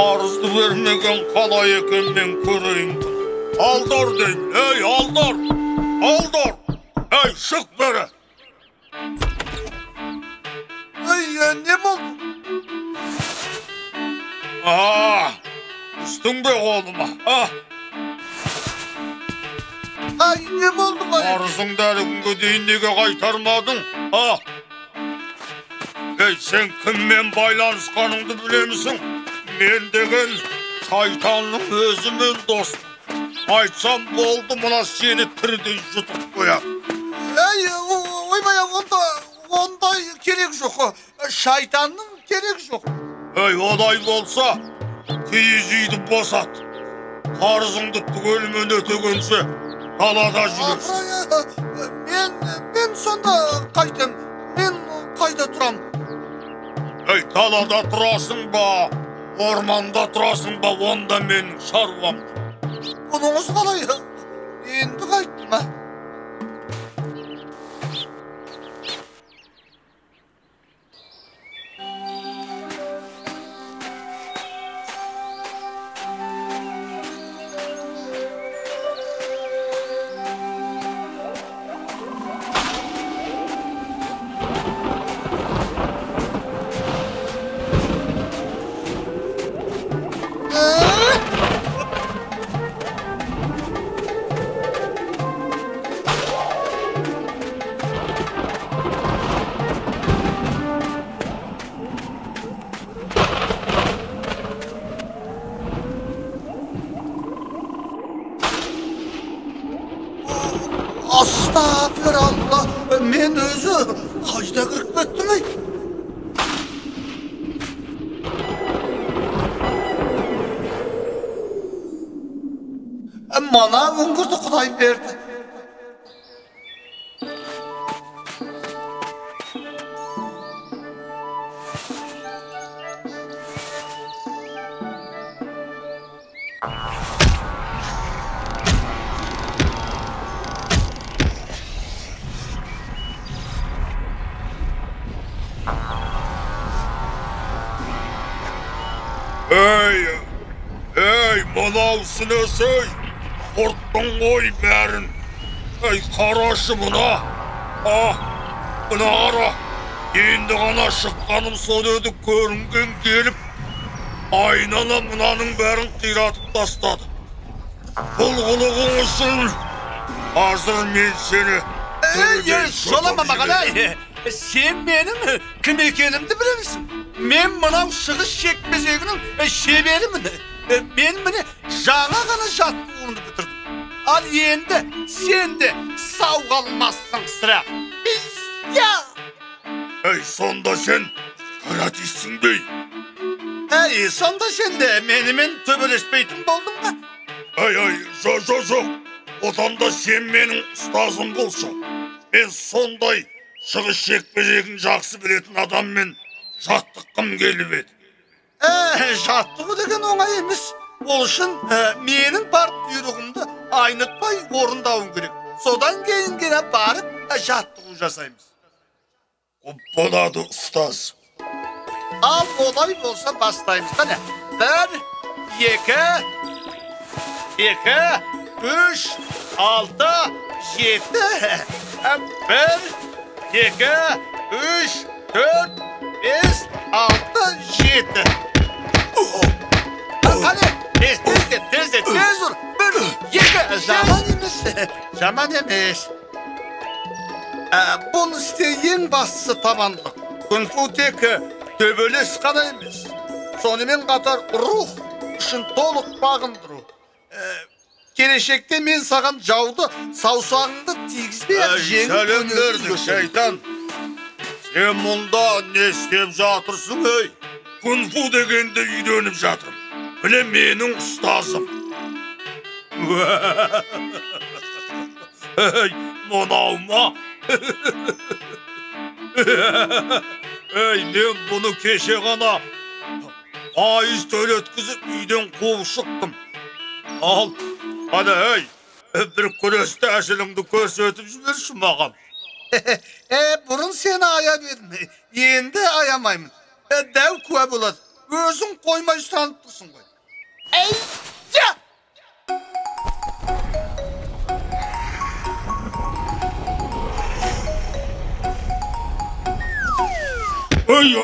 Қарызды бермеген қалай екен мен көрейін. Алдар деймін, ей, Алдар! Алдар! Ей, шық бері! Ей, не болды? Түстің бе қолыма, Ай, не болды қалай? Қарызыңды әлі күнге дейін неге қайтармадың, Ей, сен кіммен байланысқаныңды білемісің? Мен деген шайтанның өзімен доспын. Айтсам болды, мына сені тірідей жұтып қояды. Ей, ойбай, ондай керек жоқ. Шайтанның керек жоқ. Ей, олай болса, киіз үйді босат. Қарызыңды түгелімен өтегенше далада жүресің. Мен сонда қайтем, мен қайда тұрам? Ей, далада тұрасың ба, орманда тұрасың ба, онда менің шаруам. Бұныңыз қалай? Енді қайттым, а? Астағфиралла, мен өзі қайда кіріп кеттім, ей? Мана үңгірді Құдай берді. Ей, ей, мынаусы несі, ей? Құрттың ғой бәрін. Ей, қарашы мына. Мына қара. Енді ғана шыққаным сол еді, көрінген келіп, айнала мынаның бәрін қиратып тастады. Бұл қылығың үшін қазір мен сені... Ей, жолама маған, ей! Сен менің кім екенімді білемісің? Мен мынау шығыс жекпе-жегінің шеберімін. Мен міне жаңа ғана жаттығуымды бітірдім. Ал енді сен де сау қалмассың сірә. Ей, сонда сен каратистсің бе? Ей, сонда сен де менімен төбелеспейтін болдың ба? Ей, ей, жоқ, жоқ, жоқ. Одан да сен менің ұстазым болшы. Мен сондай шығыс жекпе-жегін жақсы білетін адаммен жаттыққым келіп еді. Жаттығу деген оңай емес. Ол үшін менің бар бұйрығымды айнытпай орындауың керек. Содан кейін ғана барып жаттығу жасаймыз. Құп болады, ұстаз. Ал олай болса бастаймыз. Қане, 1, 2, 2, 3, 6, 7, 1, 2, 3, 4, 5, 6, 7. Қане, тез, тез, тез, тез ұр. 1, 2, жаман емес, жаман емес. Бұл істе ең бастысы табандылық. Кунг-фу тек төбелес қана емес. Сонымен қатар рух үшін толық бағындыру. Келешекте мен саған жауды саусағыңды тигізбей жеңіп сәлем бердік, шайтан. Сен мұнда не істеп жатырсың, ей? Кунг-фу дегенді үйреніп жатырмын. Міне менің ұстазым. Ей, мынау ма? Ей, мен бұны кеше ғана айыз төлеткізіп үйден қуып шықтым. Ал, қане, ей, бір күрес тәсіліңді көрсетіп жіберші маған. Бұрын сені аяп едім, енді аямаймын. Дәу куә болады. Өзің қоймай ұстанып тұрсың ғой. Әй, я! Ey,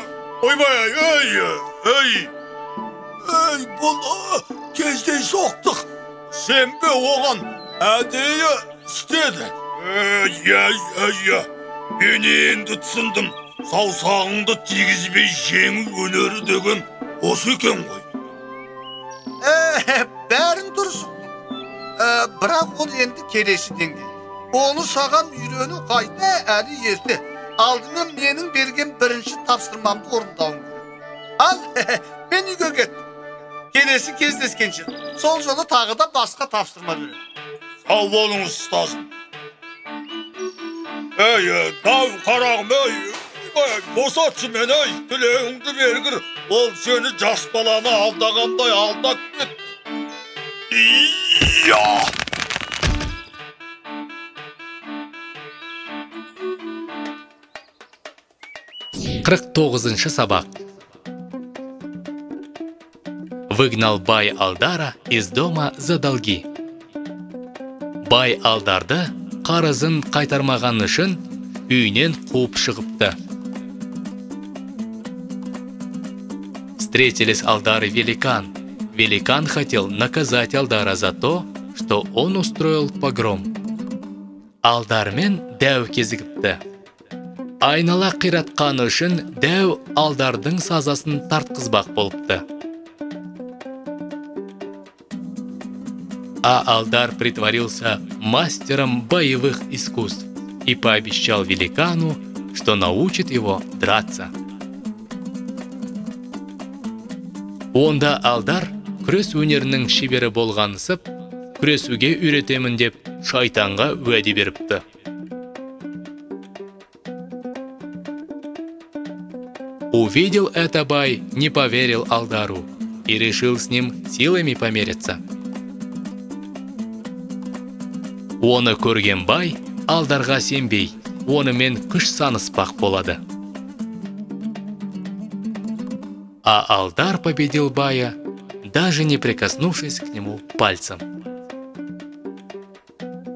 ойбай, ей, ей, ей, бұл кездейсоқтық. Сенбе оған, әдейі істеді. Ей, ей, мен енді түсіндім. Саусағыңды тигізбей жеңу өнері деген осы екен ғой. Бәрін дұрыс ұқтым. Бірақ ол енді келесі деңгей. Оны саған үйрену қайта әлі ерте. Алдымен менің берген бірінші тапсырмамды орындауым керек. Ал, мен үйге кеттім. Келесі кездескенше. Сол жолы тағы да басқа тапсырма беремін. Сау болыңыз, ұстазым. Ей, дау қарағым, ей, босатшы мені, ей, тілеуіңді бергір. Ол сені жас баланы алдағандай алдап кетті. Ия! 49-шы сабақ. Выгнал бай Алдара из дома за долги. Бай Алдарды қарызын қайтармаған үшін үйінен қуып шығыпты. Встретились Алдар и великан. Великан хотел наказать Алдара за то, что он устроил погром. Алдармен дәу кезігіпті. Айнала қиратқаны үшін дәу Алдардың сазасын тартқызбақ болыпты. А Алдар притворился мастером боевых искусств и пообещал великану, что научит его драться. Онда Алдар күрес өнерінің шебері болғанысып, күресуге үйретемін деп шайтанға уәде беріпті. Увидел это бай, не поверил Алдару и решил с ним силами помериться. Оны көрген бай Алдарға сенбей, онымен күш саныспақ болады. А Алдар победил бая, даже не прикоснувшись к нему пальцем.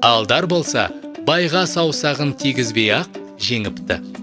Алдар болса, байға саусағын тигізбей-ақ жеңіпті.